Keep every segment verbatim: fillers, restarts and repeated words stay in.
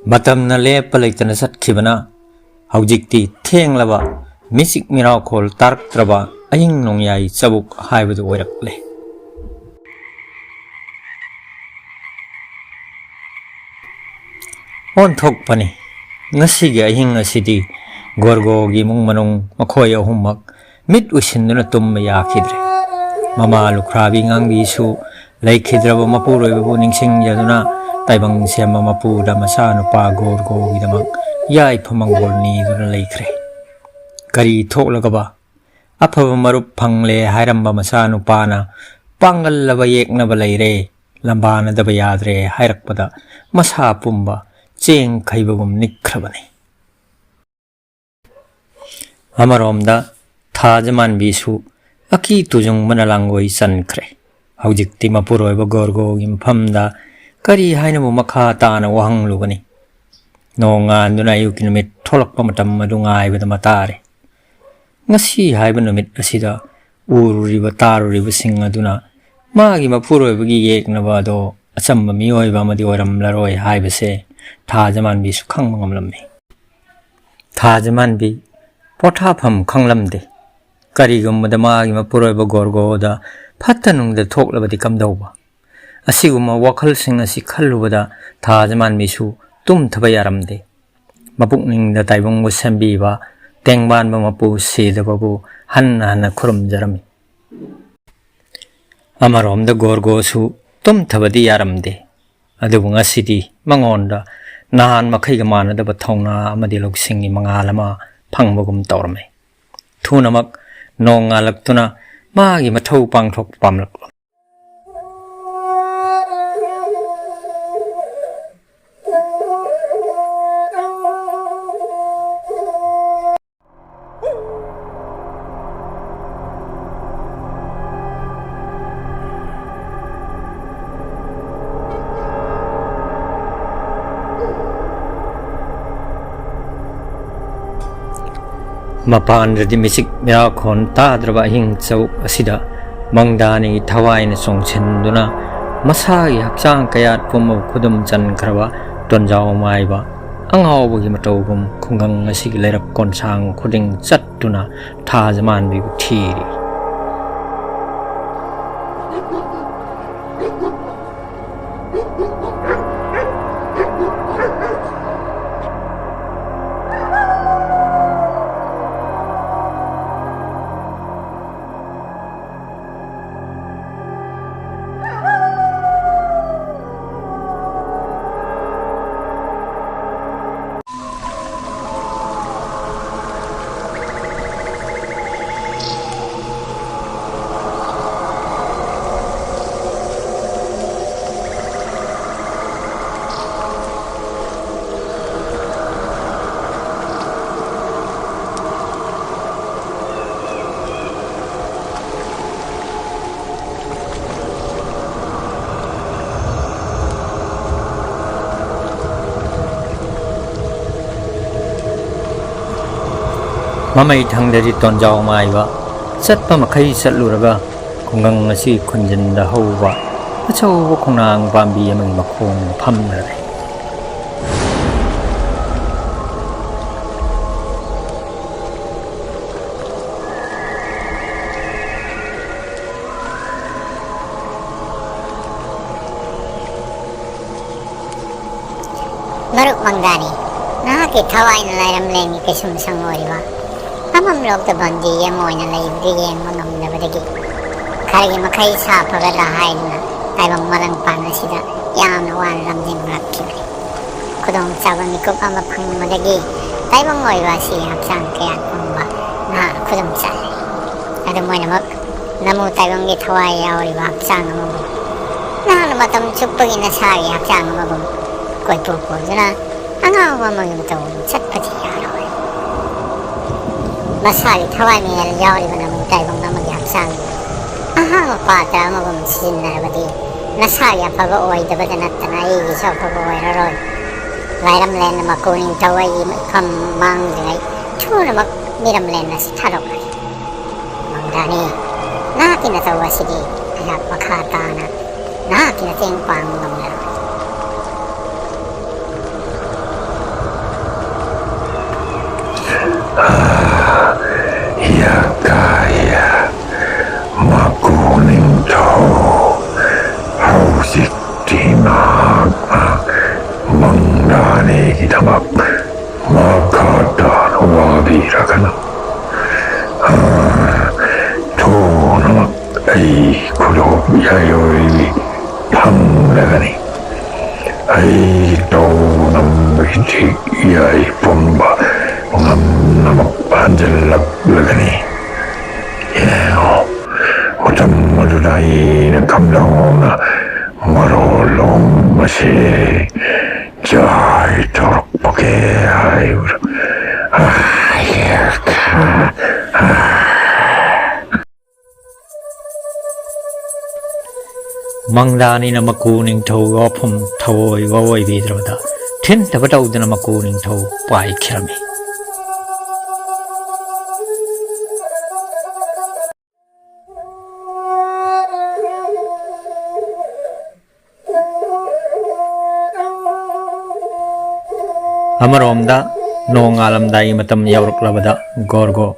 ꯃꯇꯝꯅ ꯂꯦꯞꯄ ꯂꯩꯇꯅ ꯆꯠꯈꯤꯕꯅ ꯍꯧꯖꯤꯛꯇꯤ ꯊꯦꯡꯂꯕ, ꯃꯤꯆꯤꯛ ꯃꯤꯔꯥꯎꯈꯣꯜ ꯇꯥꯔꯛꯇ꯭ꯔꯕ ꯑꯍꯤꯡ ꯅꯣꯡꯌꯥꯏ ꯆꯕꯨꯛ ꯍꯥꯏꯕꯗꯨ ꯑꯣꯏꯔꯛꯂꯦ꯫ ꯑꯣꯟꯊꯣꯛꯄꯅꯤ꯫ ꯉꯁꯤꯒꯤ ꯑꯍꯤꯡ ꯑꯁꯤꯗꯤ ꯒꯣꯔꯒꯣꯒꯤ ꯏꯃꯨꯡ ꯃꯅꯨꯡ ꯃꯈꯣꯏ ꯑꯍꯨꯝꯃꯛ ꯃꯤꯠ ꯎꯏꯁꯤꯟꯗꯨꯅ ꯇꯨꯝꯕ ꯌꯥꯈꯤꯗ꯭ꯔꯦ꯫ ꯃꯃꯥ ꯂꯨꯈ꯭ꯔꯥꯕꯤ ꯉꯥꯡꯕꯤꯁꯨ ꯂꯩꯈꯤꯗ꯭ꯔꯕ ꯃꯄꯨꯔꯣꯏꯕꯕꯨ ꯅꯤꯡꯁꯤꯡꯖꯗꯨꯅ ꯇꯥꯏꯕꯪ ꯁꯦꯝꯕ ꯃꯄꯨꯗ ꯃꯆꯥꯅꯨꯄꯥ ꯒꯣꯔꯒꯣꯒꯤꯗꯃꯛ ꯌꯥꯏꯐ ꯃꯪꯒꯣꯜ ꯅꯤꯗꯨꯅ ꯂꯩꯈ꯭ꯔꯦ꯫ ꯀꯔꯤ ꯊꯣꯛꯂꯒꯕ? ꯑꯐꯕ ꯃꯔꯨꯞ ꯐꯪꯂꯦ ꯍꯥꯏꯔꯝꯕ ꯃꯆꯥꯅꯨꯄꯥꯅ ꯄꯥꯡꯒꯜꯂꯕ ꯌꯦꯛꯅꯕ ꯂꯩꯔꯦ, ꯂꯝꯕꯥꯅꯗꯕ ꯌꯥꯗ꯭ꯔꯦ ꯍꯥꯏꯔꯛꯄꯗ ꯃꯁꯥ ꯄꯨꯝꯕ ꯆꯦꯡ ꯈꯩꯕꯒꯨꯝ ꯅꯤꯛꯈ꯭ꯔꯕꯅꯤ꯫ ꯑꯃꯔꯣꯝꯗ ꯊꯥꯖꯃꯥꯟꯕꯤꯁꯨ ꯑꯀꯤ ꯇꯨꯖꯨꯡꯕꯅ ꯂꯥꯡꯒꯣꯏ ꯆꯟꯈ꯭ꯔꯦ꯫ ꯍꯧꯖꯤꯛꯇꯤ ꯃꯄꯨꯔꯣꯏꯕ ꯒꯣꯔꯒꯣꯒꯤ ꯃꯐꯝꯗ ꯀꯔꯤ ꯍꯥꯏꯅꯕꯨ ꯃꯈꯥ ꯇꯥꯅ ꯋꯥꯍꯪꯂꯨꯒꯅꯤ? ꯅꯣꯡꯉꯥꯟꯗꯨꯅ ꯑꯌꯨꯛꯀꯤ ꯅꯨꯃꯤꯠ ꯊꯣꯛꯂꯛꯄ ꯃꯇꯝ ꯑꯗꯨ ꯉꯥꯏꯕꯗ ꯃꯇꯥꯔꯦ꯫ ꯉꯁꯤ ꯍꯥꯏꯕ ꯅꯨꯃꯤꯠ ꯑꯁꯤꯗ ꯎꯔꯨꯔꯤꯕ ꯇꯥꯔꯨꯔꯤꯕꯁꯤꯡ ꯑꯗꯨꯅ ꯃꯥꯒꯤ ꯃꯄꯨꯔꯣꯏꯕꯒꯤ ꯌꯦꯛꯅꯕ ꯑꯗꯣ ꯑꯆꯝꯕ ꯃꯤꯑꯣꯏꯕ ꯑꯃꯗꯤ ꯑꯣꯏꯔꯝꯂꯔꯣꯏ ꯍꯥꯏꯕꯁꯦ ꯊꯥꯖꯃꯥꯟꯕꯤꯁꯨ ꯈꯪꯕ ꯉꯝꯂꯝꯃꯤ꯫ ꯊꯥꯖꯃꯥꯟꯕꯤ ꯄꯣꯊꯥꯐꯝ ꯈꯪꯂꯝꯗꯦ꯫ ꯀꯔꯤꯒꯨꯝꯕꯗ ꯃꯥꯒꯤ ꯃꯄꯨꯔꯣꯏꯕ ꯒꯣꯔꯒꯣꯗ ꯐꯠꯇ ꯅꯨꯡꯗ ꯊꯣꯛꯂꯕꯗꯤ ꯀꯝꯗꯧꯕ? ꯑꯁꯤꯒꯨꯝꯕ ꯋꯥꯈꯜꯁꯤꯡ ꯑꯁꯤ ꯈꯜꯂꯨꯕꯗ ꯊꯥꯖꯃꯥꯟꯕꯤꯁꯨ ꯇꯨꯝꯊꯕ ꯌꯥꯔꯝꯗꯦ꯫ ꯃꯄꯨꯛꯅꯤꯡꯗ ꯇꯥꯏꯕꯪꯕꯨ ꯁꯦꯝꯕꯤꯕ ꯇꯦꯡꯕꯥꯟꯕ ꯃꯄꯨ ꯁꯤꯗꯕꯕꯨ ꯍꯟꯅ ꯍꯟꯅ ꯈꯨꯔꯨꯝꯖꯔꯝꯃꯤ꯫ ꯑꯃꯔꯣꯝꯗ ꯒꯣꯔꯒꯣꯁꯨ ꯇꯨꯝꯊꯕꯗꯤ ꯌꯥꯔꯝꯗꯦ꯫ ꯑꯗꯨꯕꯨ ꯉꯁꯤꯗꯤ ꯃꯉꯣꯟꯗ ꯅꯍꯥꯟ ꯃꯈꯩꯒ ꯃꯥꯟꯅꯗꯕ ꯊꯧꯅꯥ ꯑꯃꯗꯤ ꯂꯧꯁꯤꯡꯒꯤ ꯃꯉꯥꯜ ꯑꯃ ꯐꯪꯕꯒꯨꯝ ꯇꯧꯔꯝꯃꯤ꯫ ꯊꯨꯅꯃꯛ ꯅꯣꯡ ꯉꯥꯜꯂꯛꯇꯨꯅ ꯃꯥꯒꯤ ꯃꯊꯧ ꯄꯥꯡꯊꯣꯛ ꯄꯥꯝꯂꯛꯂꯝꯃꯤ꯫ ꯃꯄꯥꯟꯗꯗꯤ ꯃꯤꯆꯤꯛ ꯃꯤꯔꯥꯈꯣꯟ ꯇꯥꯗ꯭ꯔꯕ ꯑꯍꯤꯡ ꯆꯕꯨꯛ ꯑꯁꯤꯗ ꯃꯪꯗꯥꯅꯤꯒꯤ ꯊꯋꯥꯏꯅ ꯆꯣꯡꯁꯤꯟꯗꯨꯅ ꯃꯁꯥꯒꯤ ꯍꯛꯆꯥꯡ ꯀꯌꯥꯠ ꯄꯨꯝꯕ ꯈꯨꯗꯨꯝ ꯆꯟꯈ꯭ꯔꯕ ꯇꯣꯟꯖꯥꯎ ꯃꯥꯏꯕ ꯑꯉꯥꯎꯕꯒꯤ ꯃꯇꯧꯒꯨꯝ ꯈꯨꯡꯒꯪ ꯑꯁꯤꯒꯤ ꯂꯩꯔꯛ ꯀꯣꯟꯁꯥꯡ ꯈꯨꯗꯤꯡ ꯆꯠꯇꯨꯅ ꯊꯥꯖ ꯃꯥꯟꯕꯤꯕꯨ ꯊꯤꯔꯤ꯫ ꯃꯃꯩ ꯊꯪꯗꯗꯤ ꯇꯣꯟꯖꯥꯎ ꯃꯥꯏꯕ ꯆꯠꯄ ꯃꯈꯩ ꯆꯠꯂꯨꯔꯒ ꯈꯨꯡꯒꯪ ꯑꯁꯤ ꯈꯨꯟꯖꯤꯟꯗ ꯍꯧꯕ ꯑꯆꯧꯕ ꯈꯣꯡꯅꯥꯡ ꯄꯥꯝꯕꯤ ꯑꯃꯒꯤ ꯃꯈꯣꯡꯗ ꯐꯝꯂꯔꯦ꯫ ꯃꯔꯨꯞ ꯃꯪꯗꯥꯅꯤ, ꯅꯍꯥꯛꯀꯤ ꯊꯋꯥꯏꯅ ꯂꯥꯏꯔꯝꯂꯦꯟꯒꯤ ꯀꯩꯁꯨꯝꯁꯪ ꯑꯣꯏꯔꯤꯕ ꯐꯝꯐꯝ ꯂꯣꯛꯇ ꯕꯟꯗꯤ ꯑꯃ ꯑꯣꯏꯅ ꯂꯩꯕꯗꯨ ꯌꯦꯡꯕ ꯉꯝꯗꯕꯗꯒꯤ ꯈꯔꯒꯤ ꯃꯈꯩ ꯁꯥ ꯐꯒꯗ꯭ꯔꯥ ꯍꯥꯏꯗꯨꯅ ꯇꯥꯏꯕꯪ ꯃꯔꯪ ꯄꯥꯟ ꯑꯁꯤꯗ ꯌꯥꯝꯅ ꯋꯥꯅ ꯂꯝꯖꯤꯡꯂꯛꯈꯤꯕꯅꯤ꯫ ꯈꯨꯗꯣꯡꯆꯥꯕ ꯃꯤꯀꯨꯞ ꯑꯃ ꯐꯪꯕꯗꯒꯤ ꯇꯥꯏꯕꯪ ꯑꯣꯏꯕ ꯑꯁꯤ ꯍꯛꯆꯥꯡ ꯀꯌꯥ ꯄꯨꯝꯕ ꯅꯍꯥꯛ ꯈꯨꯗꯨꯝ ꯆꯠꯂꯦ꯫ ꯑꯗꯨꯝ ꯑꯣꯏꯅꯃꯛ, ꯅꯃꯨ ꯇꯥꯏꯕꯪꯒꯤ ꯊꯋꯥꯏ ꯌꯥꯎꯔꯤꯕ ꯍꯛꯆꯥꯡ ꯑꯃꯕꯨ ꯅꯍꯥꯛꯅ ꯃꯇꯝ ꯆꯨꯞꯄꯒꯤ ꯅꯁꯥꯒꯤ ꯍꯛꯆꯥꯡ ꯑꯃꯕꯨ ꯀꯣꯏꯄꯨ ꯄꯨꯗꯨꯅ ꯑꯉꯥꯎꯕ ꯑꯃꯒꯤ ꯃꯇꯧ ꯆꯠꯄꯗꯤ ꯌꯥꯔꯣꯏ꯫ ꯃꯁꯥꯒꯤ ꯊꯋꯥꯏ ꯃꯉꯦꯜ ꯌꯥꯎꯔꯤꯕ ꯅꯃꯨ ꯇꯥꯏꯕꯪ ꯑꯃꯒꯤ ꯍꯛꯆꯥꯡ ꯑꯍꯥꯡꯕ ꯄꯥꯇ꯭ꯔ ꯑꯃꯒꯨꯝ ꯁꯤꯖꯤꯟꯅꯔꯕꯗꯤ ꯅꯁꯥꯒꯤ ꯑꯐꯕ ꯑꯣꯏꯗꯕꯗ ꯅꯠꯇꯅ ꯑꯩꯒꯤꯁꯨ ꯑꯐꯕ ꯑꯣꯏꯔꯔꯣꯏ꯫ ꯂꯥꯏꯔꯝꯂꯦꯟꯅ ꯃꯀꯨ ꯅꯤꯡꯊꯧ ꯑꯩꯒꯤ ꯃꯤꯐꯝ ꯃꯥꯡꯗ꯭ꯔꯤꯉꯩ ꯊꯨꯅꯃꯛ ꯃꯤꯔꯝꯂꯦꯟ ꯑꯁꯤ ꯊꯥꯗꯣꯛꯂꯒꯦ꯫ ꯃꯪꯗꯥꯅꯤ, ꯅꯍꯥꯛꯀꯤ ꯅꯇꯧ ꯑꯁꯤꯗꯤ ꯑꯩꯍꯥꯛ ꯃꯈꯥ ꯇꯥꯅ ꯅꯍꯥꯛꯀꯤ ꯃꯇꯦꯡ ꯄꯥꯡꯕ ꯉꯝꯂꯔꯣꯏ꯫ ꯌꯥꯀꯥꯌꯥ ꯃꯀꯨ ꯅꯤꯡꯊꯧ, ꯍꯧꯖꯤꯛꯇꯤ ꯃꯍꯥꯛ ꯃꯪꯂꯥꯟ ꯑꯅꯤꯒꯤꯗꯃꯛ ꯃꯈꯥ ꯇꯥꯅ ꯋꯥꯕꯤꯔꯒꯅꯨ꯫ ꯊꯨꯅꯃꯛ ꯑꯩ ꯈꯨꯗꯣꯞ ꯌꯥꯏꯑꯣꯏ ꯐꯪꯂꯒꯅꯤ꯫ ꯑꯩ ꯇꯧ ꯉꯝꯕꯒꯤ ꯊꯤꯛ ꯌꯥꯏ ꯄꯨꯝꯕ ꯉꯝꯅꯃꯛ ꯍꯟꯖꯤꯜꯂꯛꯂꯒꯅꯤ꯫ ꯌꯦꯡꯉꯣ, ꯃꯇꯝ ꯑꯗꯨꯗ ꯑꯩꯅ ꯀꯝꯗꯧꯅ ꯃꯔꯣꯜ ꯂꯣꯝ ꯑꯁꯤ ꯆꯥꯏ ꯇꯧꯔꯛꯄꯒꯦ ꯍꯥꯏꯕꯗꯨ꯫ ꯃꯪꯂꯥꯟ ꯑꯅꯤꯅ ꯃꯀꯨ ꯅꯤꯡꯊꯧꯒꯤ ꯋꯥꯐꯝ ꯊꯑꯣꯏ ꯋꯥꯑꯣꯏꯕꯤꯗ꯭ꯔꯕꯗ, ꯊꯤꯟꯊꯕ ꯇꯧꯗꯨꯅ ꯃꯀꯨ ꯅꯤꯡꯊꯧ ꯄꯥꯏꯈꯤꯔꯝꯃꯤ꯫ ꯑꯃꯔꯣꯝꯗ, ꯅꯣꯡꯉꯥꯜꯂꯝꯗꯥꯏꯒꯤ ꯃꯇꯝ ꯌꯧꯔꯛꯂꯕꯗ, ꯒꯣꯔꯒꯣ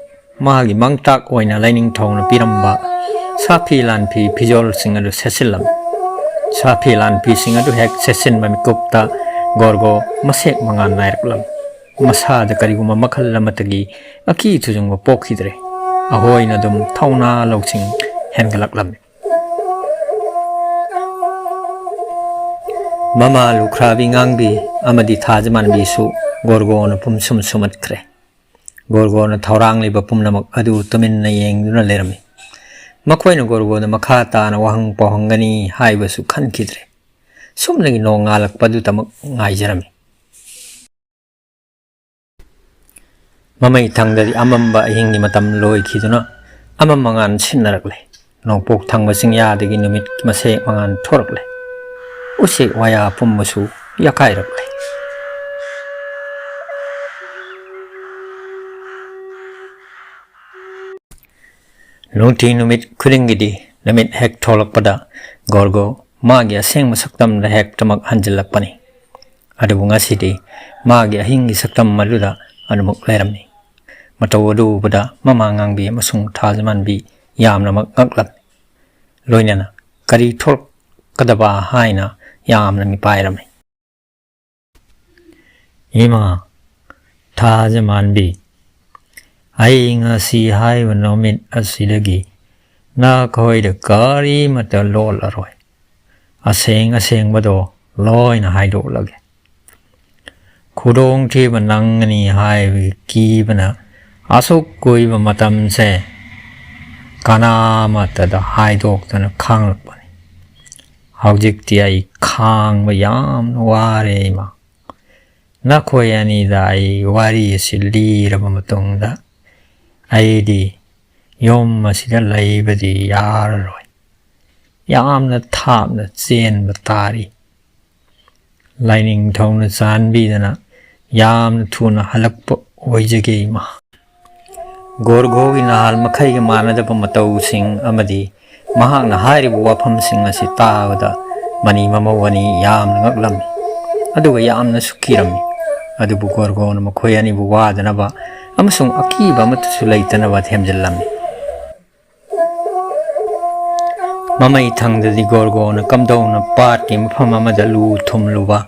ꯃꯥꯒꯤ ꯃꯥꯡꯇꯥꯛ ꯑꯣꯏꯅ ꯂꯥꯏꯅꯤꯡꯊꯧꯅ ꯄꯤꯔꯝꯕ ꯁꯥꯐꯤ ꯂꯥꯟꯐꯤ ꯐꯤꯖꯣꯜꯁꯤꯡ ꯑꯗꯨ ꯁꯦꯠꯆꯤꯜꯂꯝꯃꯤ꯫ ꯁꯥꯐꯤ ꯂꯥꯟꯐꯤꯁꯤꯡ ꯑꯗꯨ ꯍꯦꯛ ꯁꯦꯠꯆꯤꯟꯕ ꯃꯤꯀꯨꯞꯇ ꯒꯣꯔꯒꯣ ꯃꯁꯦꯛ ꯃꯉꯥꯜ ꯅꯥꯏꯔꯛꯂꯝꯃꯤ꯫ ꯃꯁꯥꯗ ꯀꯔꯤꯒꯨꯝꯕ ꯃꯈꯜ ꯑꯃꯠꯇꯒꯤ ꯑꯀꯤ ꯊꯨꯖꯨꯡꯕ ꯄꯣꯛꯈꯤꯗ꯭ꯔꯦ꯫ ꯑꯍꯣꯏꯅ ꯑꯗꯨꯝ ꯊꯧꯅꯥ ꯂꯧꯁꯤꯡ ꯍꯦꯟꯒꯠꯂꯛꯂꯝꯃꯤ꯫ ꯃꯃꯥ ꯂꯨꯈ꯭ꯔꯥꯕꯤ ꯉꯥꯡꯕꯤ ꯑꯃꯗꯤ ꯊꯥꯖꯃꯥꯟꯕꯤꯁꯨ ꯒꯣꯔꯒꯣꯅ ꯄꯨꯝꯁꯨꯝ ꯁꯨꯝꯍꯠꯈ꯭ꯔꯦ꯫ ꯒꯣꯔꯒꯣꯅ ꯊꯧꯔꯥꯡꯂꯤꯕ ꯄꯨꯝꯅꯃꯛ ꯑꯗꯨ ꯇꯨꯃꯤꯟꯅ ꯌꯦꯡꯗꯨꯅ ꯂꯩꯔꯝꯃꯤ꯫ ꯃꯈꯣꯏꯅ ꯒꯣꯔꯒꯣꯗ ꯃꯈꯥ ꯇꯥꯅ ꯋꯥꯍꯪ ꯄꯥꯎꯍꯪꯒꯅꯤ ꯍꯥꯏꯕꯁꯨ ꯈꯟꯈꯤꯗ꯭ꯔꯦ꯫ ꯁꯨꯞꯅꯒꯤ ꯅꯣꯡꯉꯥꯜꯂꯛꯄꯗꯨꯇꯃꯛ ꯉꯥꯏꯖꯔꯝꯃꯤ꯫ ꯃꯃꯩ ꯊꯪꯗꯗꯤ ꯑꯃꯝꯕ ꯑꯍꯤꯡꯒꯤ ꯃꯇꯝ ꯂꯣꯏꯈꯤꯗꯨꯅ ꯑꯃꯝ ꯑꯉꯥꯟ ꯁꯤꯟꯅꯔꯛꯂꯦ꯫ ꯅꯣꯡꯄꯣꯛ ꯊꯪꯕ ꯆꯤꯡꯌꯥꯗꯒꯤ ꯅꯨꯃꯤꯠꯀꯤ ꯃꯁꯦꯛ ꯃꯉꯥꯜ ꯊꯣꯔꯛꯂꯦ꯫ ꯎꯆꯦꯛ ꯋꯥꯌꯥ ꯄꯨꯝꯕꯁꯨ ꯌꯥꯀꯥꯏꯔꯛꯂꯦ꯫ ꯅꯨꯡꯇꯤ ꯅꯨꯃꯤꯠ ꯈꯨꯗꯤꯡꯒꯤꯗꯤ ꯅꯨꯃꯤꯠ ꯍꯦꯛ ꯊꯣꯛꯂꯛꯄꯗ ꯒꯣꯔꯒꯣ ꯃꯥꯒꯤ ꯑꯁꯦꯡꯕ ꯁꯛꯇꯝꯗ ꯍꯦꯛꯇꯃꯛ ꯍꯟꯖꯤꯜꯂꯛꯄꯅꯤ꯫ ꯑꯗꯨꯕꯨ ꯉꯁꯤꯗꯤ ꯃꯥꯒꯤ ꯑꯍꯤꯡꯒꯤ ꯁꯛꯇꯝ ꯑꯗꯨꯗ ꯑꯗꯨꯃꯛ ꯂꯩꯔꯝꯃꯤ꯫ ꯃꯇꯧ ꯑꯗꯨ ꯎꯕꯗ ꯃꯃꯥ ꯉꯥꯡꯕꯤ ꯑꯃꯁꯨꯡ ꯊꯥꯖꯃꯥꯟꯕꯤ ꯌꯥꯝꯅꯃꯛ ꯉꯛꯂꯝꯃꯤ꯫ ꯂꯣꯏꯅꯅ ꯀꯔꯤ ꯊꯣꯛꯂꯛꯀꯗꯕ ꯍꯥꯏꯅ ꯌꯥꯝꯅ ꯃꯤꯄꯥꯏꯔꯝꯃꯤ꯫ "ꯏꯃꯥ ꯊꯥꯖꯃꯥꯟꯕꯤ, ꯑꯩ ꯉꯁꯤ ꯍꯥꯏꯕ ꯅꯨꯃꯤꯠ ꯑꯁꯤꯗꯒꯤ ꯅꯈꯣꯏꯗ ꯀꯔꯤꯃꯠꯇ ꯂꯣꯠꯂꯔꯣꯏ꯫ ꯑꯁꯦꯡ ꯑꯁꯦꯡꯕꯗꯣ ꯂꯣꯏꯅ ꯍꯥꯏꯗꯣꯛꯂꯒꯦ꯫ ꯈꯨꯗꯣꯡꯊꯤꯕ ꯅꯪꯒꯅꯤ ꯍꯥꯏꯕꯒꯤ ꯀꯤꯕꯅ ꯑꯁꯨꯛ ꯀꯨꯏꯕ ꯃꯇꯝꯁꯦ ꯀꯅꯥ ꯑꯃꯠꯇꯗ ꯍꯥꯏꯗꯣꯛꯇꯅ ꯈꯥꯡꯂꯛꯄꯅꯤ꯫ ꯍꯧꯖꯤꯛꯇꯤ ꯑꯩ ꯈꯥꯡꯕ ꯌꯥꯝꯅ ꯋꯥꯔꯦ ꯏꯃꯥ꯫ ꯅꯈꯣꯏ ꯑꯅꯤꯗ ꯑꯩ ꯋꯥꯔꯤ ꯑꯁꯤ ꯂꯤꯔꯕ ꯃꯇꯨꯡꯗ ꯑꯩꯗꯤ ꯌꯨꯝ ꯑꯁꯤꯗ ꯂꯩꯕꯗꯤ ꯌꯥꯔꯔꯣꯏ꯫ ꯌꯥꯝꯅ ꯊꯥꯞꯅ ꯆꯦꯟꯕ ꯇꯥꯔꯤ꯫ ꯂꯥꯏꯅꯤꯡꯊꯧꯅ ꯆꯥꯟꯕꯤꯗꯅ ꯌꯥꯝꯅ ꯊꯨꯅ ꯍꯜꯂꯛꯄ ꯑꯣꯏꯖꯒꯦ ꯏꯃꯥ"꯫ ꯒꯣꯔꯒꯣꯒꯤ ꯅꯍꯥꯟ ꯃꯈꯩꯒ ꯃꯥꯟꯅꯗꯕ ꯃꯇꯧꯁꯤꯡ ꯑꯃꯗꯤ ꯃꯍꯥꯛꯅ ꯍꯥꯏꯔꯤꯕ ꯋꯥꯐꯝꯁꯤꯡ ꯑꯁꯤ ꯇꯥꯕꯗ ꯃꯅꯤ ꯃꯃꯧ ꯑꯅꯤ ꯌꯥꯝꯅ ꯉꯛꯂꯝꯃꯤ꯫ ꯑꯗꯨꯒ ꯌꯥꯝꯅꯁꯨ ꯀꯤꯔꯝꯃꯤ꯫ ꯑꯗꯨꯕꯨ ꯒꯣꯔꯒꯣꯅ ꯃꯈꯣꯏ ꯑꯅꯤꯕꯨ ꯋꯥꯗꯅꯕ ꯑꯃꯁꯨꯡ ꯑꯀꯤꯕ ꯑꯃꯠꯇꯁꯨ ꯂꯩꯇꯅꯕ ꯊꯦꯝꯖꯤꯜꯂꯝꯃꯤ꯫ ꯃꯃꯩ ꯊꯪꯗꯗꯤ ꯒꯣꯔꯒꯣꯅ ꯀꯝꯗꯧꯅ ꯄꯥꯠꯀꯤ ꯃꯐꯝ ꯑꯃꯗ ꯂꯨ ꯊꯨꯝꯂꯨꯕ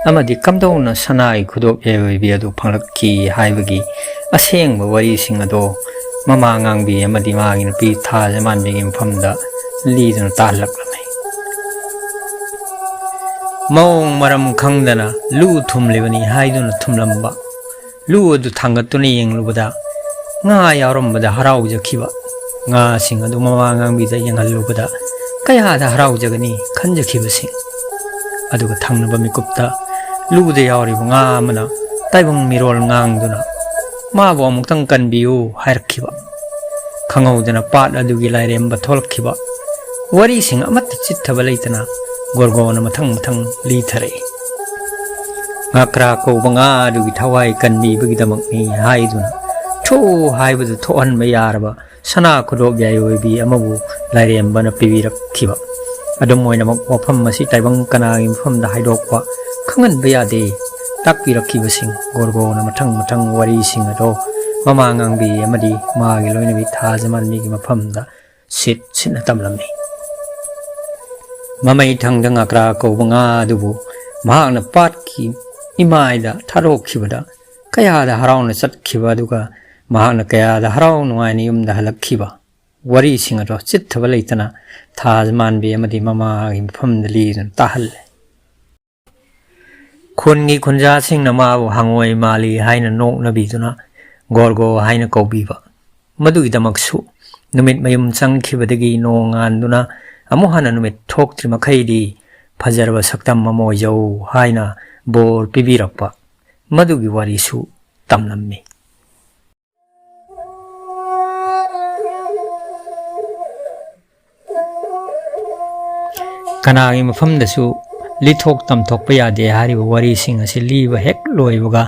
ꯑꯃꯗꯤ ꯀꯝꯗꯧꯅ ꯁꯅꯥꯒꯤ ꯈꯨꯗꯣꯞ ꯌꯥꯏꯑꯣꯏꯕꯤ ꯑꯗꯨ ꯐꯪꯂꯛꯈꯤ ꯍꯥꯏꯕꯒꯤ ꯑꯁꯦꯡꯕ ꯋꯥꯔꯤꯁꯤꯡ ꯑꯗꯣ ꯃꯃꯥ ꯉꯥꯡꯕꯤ ꯑꯃꯗꯤ ꯃꯥꯒꯤ ꯅꯨꯄꯤ ꯊꯥꯖꯃꯥꯟꯕꯤꯒꯤ ꯃꯐꯝꯗ ꯂꯤꯗꯨꯅ ꯇꯥꯍꯜꯂꯛꯂꯝꯃꯤ꯫ ꯃꯑꯣꯡ ꯃꯔꯝ ꯈꯪꯗꯅ ꯂꯨ ꯊꯨꯝꯂꯤꯕꯅꯤ ꯍꯥꯏꯗꯨꯅ ꯊꯨꯝꯂꯝꯕ ꯂꯨ ꯑꯗꯨ ꯊꯥꯡꯒꯠꯇꯨꯅ ꯌꯦꯡꯂꯨꯕꯗ ꯉꯥ ꯌꯥꯎꯔꯝꯕꯗ ꯍꯔꯥꯎꯖꯈꯤꯕ, ꯉꯥꯁꯤꯡ ꯑꯗꯨ ꯃꯃꯥ ꯉꯥꯡꯕꯤꯗ ꯌꯦꯡꯍꯜꯂꯨꯕꯗ ꯀꯌꯥꯗ ꯍꯔꯥꯎꯖꯒꯅꯤ ꯈꯟꯖꯈꯤꯕꯁꯤꯡ꯫ ꯑꯗꯨꯒ ꯊꯪꯅꯕ ꯃꯤꯀꯨꯞꯇ ꯂꯨꯗ ꯌꯥꯎꯔꯤꯕ ꯉꯥ ꯑꯃꯅ ꯇꯥꯏꯕꯪ ꯃꯤꯔꯣꯜ ꯉꯥꯡꯗꯨꯅ ꯃꯥꯕꯨ ꯑꯃꯨꯛꯇꯪ ꯀꯟꯕꯤꯌꯨ ꯍꯥꯏꯔꯛꯈꯤꯕ꯫ ꯈꯪꯍꯧꯗꯅ ꯄꯥꯠ ꯑꯗꯨꯒꯤ ꯂꯥꯏꯔꯦꯝꯕ ꯊꯣꯛꯂꯛꯈꯤꯕ꯫ ꯋꯥꯔꯤꯁꯤꯡ ꯑꯃꯠꯇ ꯆꯤꯠꯊꯕ ꯂꯩꯇꯅ ꯒꯣꯔꯒꯣꯅ ꯃꯊꯪ ꯃꯊꯪ ꯂꯤꯊꯔꯛꯏ꯫ ꯉꯥꯀ꯭ꯔꯥ ꯀꯧꯕ ꯉꯥ ꯑꯗꯨꯒꯤ ꯊꯋꯥꯏ ꯀꯟꯕꯤꯕꯒꯤꯗꯃꯛꯅꯤ ꯍꯥꯏꯗꯨꯅ ꯊꯣꯛꯎ ꯍꯥꯏꯕꯗꯨ ꯊꯣꯛꯍꯟꯕ ꯌꯥꯔꯕ ꯁꯅꯥ ꯈꯨꯗꯣꯞ ꯌꯥꯏꯑꯣꯏꯕꯤ ꯑꯃꯕꯨ ꯂꯥꯏꯔꯦꯝꯕꯅ ꯄꯤꯕꯤꯔꯛꯈꯤꯕ꯫ ꯑꯗꯨꯝ ꯑꯣꯏꯅꯃꯛ ꯋꯥꯐꯝ ꯑꯁꯤ ꯇꯥꯏꯕꯪ ꯀꯅꯥꯒꯤ ꯃꯐꯝꯗ ꯍꯥꯏꯗꯣꯛꯄ ꯈꯪꯍꯟꯕ ꯌꯥꯗꯦ꯫ ꯇꯥꯛꯄꯤꯔꯛꯈꯤꯕꯁꯤꯡ ꯒꯣꯔꯒꯣꯅ ꯃꯊꯪ ꯃꯊꯪ ꯋꯥꯔꯤꯁꯤꯡ ꯑꯗꯣ ꯃꯃꯥ ꯉꯥꯡꯕꯤ ꯑꯃꯗꯤ ꯃꯥꯒꯤ ꯂꯣꯏꯅꯕꯤ ꯊꯥꯖꯃꯥꯟꯕꯤꯒꯤ ꯃꯐꯝꯗ ꯁꯤꯠ ꯁꯤꯠꯅ ꯇꯝꯂꯝꯃꯤ꯫ ꯃꯃꯩ ꯊꯪꯗ ꯉꯀ꯭ꯔꯥ ꯀꯧꯕ ꯉꯥ ꯑꯗꯨꯕꯨ ꯃꯍꯥꯛꯅ ꯄꯥꯠꯀꯤ ꯏꯃꯥꯏꯗ ꯊꯥꯗꯣꯛꯈꯤꯕꯗ ꯀꯌꯥꯗ ꯍꯔꯥꯎꯅ ꯆꯠꯈꯤꯕ, ꯑꯗꯨꯒ ꯃꯍꯥꯛꯅ ꯀꯌꯥꯗ ꯍꯔꯥꯎ ꯅꯨꯡꯉꯥꯏꯅ ꯌꯨꯝꯗ ꯍꯜꯂꯛꯈꯤꯕ, ꯋꯥꯔꯤꯁꯤꯡ ꯑꯗꯣ ꯆꯤꯠꯊꯕ ꯂꯩꯇꯅ ꯊꯥꯖꯃꯥꯟꯕꯤ ꯑꯃꯗꯤ ꯃꯃꯥꯒꯤ ꯃꯐꯝꯗ ꯂꯤꯗꯨꯅ ꯇꯥꯍꯜꯂꯦ꯫ ꯈꯨꯟꯒꯤ ꯈꯨꯟꯖꯥꯁꯤꯡꯅ ꯃꯥꯕꯨ ꯍꯪꯉꯣꯏ ꯃꯥꯜꯂꯤ ꯍꯥꯏꯅ ꯅꯣꯛꯅꯕꯤꯗꯨꯅ ꯒꯣꯔꯒꯣ ꯍꯥꯏꯅ ꯀꯧꯕꯤꯕ꯫ ꯃꯗꯨꯒꯤꯗꯃꯛꯁꯨ ꯅꯨꯃꯤꯠ ꯃꯌꯨꯝ ꯆꯪꯈꯤꯕꯗꯒꯤ ꯅꯣꯡꯉꯥꯟꯗꯨꯅ ꯑꯃꯨꯛ ꯍꯟꯅ ꯅꯨꯃꯤꯠ ꯊꯣꯛꯇ꯭ꯔꯤ ꯃꯈꯩꯗꯤ ꯐꯖꯔꯕ ꯁꯛꯇꯝ ꯑꯃ ꯑꯣꯏꯖꯧ ꯍꯥꯏꯅ ꯕꯣꯔ ꯄꯤꯕꯤꯔꯛꯄ, ꯃꯗꯨꯒꯤ ꯋꯥꯔꯤꯁꯨ ꯇꯝꯂꯝꯃꯤ꯫ ꯀꯅꯥꯒꯤ ꯃꯐꯝꯗꯁꯨ ꯂꯤꯊꯣꯛ ꯇꯝꯊꯣꯛꯄ ꯌꯥꯗꯦ ꯍꯥꯏꯔꯤꯕ ꯋꯥꯔꯤꯁꯤꯡ ꯑꯁꯤ ꯂꯤꯕ ꯍꯦꯛ ꯂꯣꯏꯕꯒ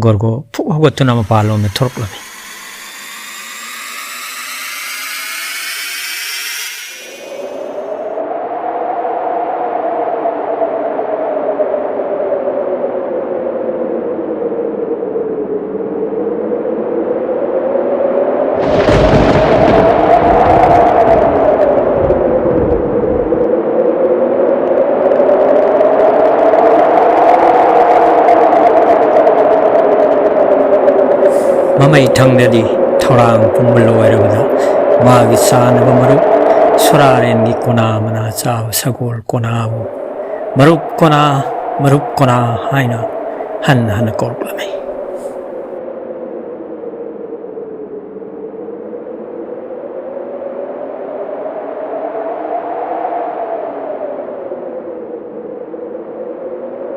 ꯒꯣꯔꯒꯣ ꯐꯨꯛ ꯍꯧꯒꯠꯇꯨꯅ ꯃꯄꯥꯟꯂꯣꯝꯗ ꯊꯣꯔꯛꯂꯝꯃꯤ꯫ ꯃꯃꯩ ꯊꯪꯗꯗꯤ ꯊꯧꯔꯥꯡ ꯄꯨꯝꯕ ꯂꯣꯏꯔꯕꯗ ꯃꯥꯒꯤ ꯆꯥꯅꯕ ꯃꯔꯨꯞ ꯁꯣꯔꯥꯔꯦꯟꯒꯤ ꯀꯣꯅꯥ ꯃꯅꯥ ꯆꯥꯕ ꯁꯒꯣꯜ ꯀꯣꯅꯥꯕꯨ "ꯃꯔꯨꯞ ꯀꯣꯅꯥ, ꯃꯔꯨꯞ ꯀꯣꯅꯥ" ꯍꯥꯏꯅ ꯍꯟꯅ ꯍꯟꯅ ꯀꯧꯔꯛꯂꯝꯃꯤ꯫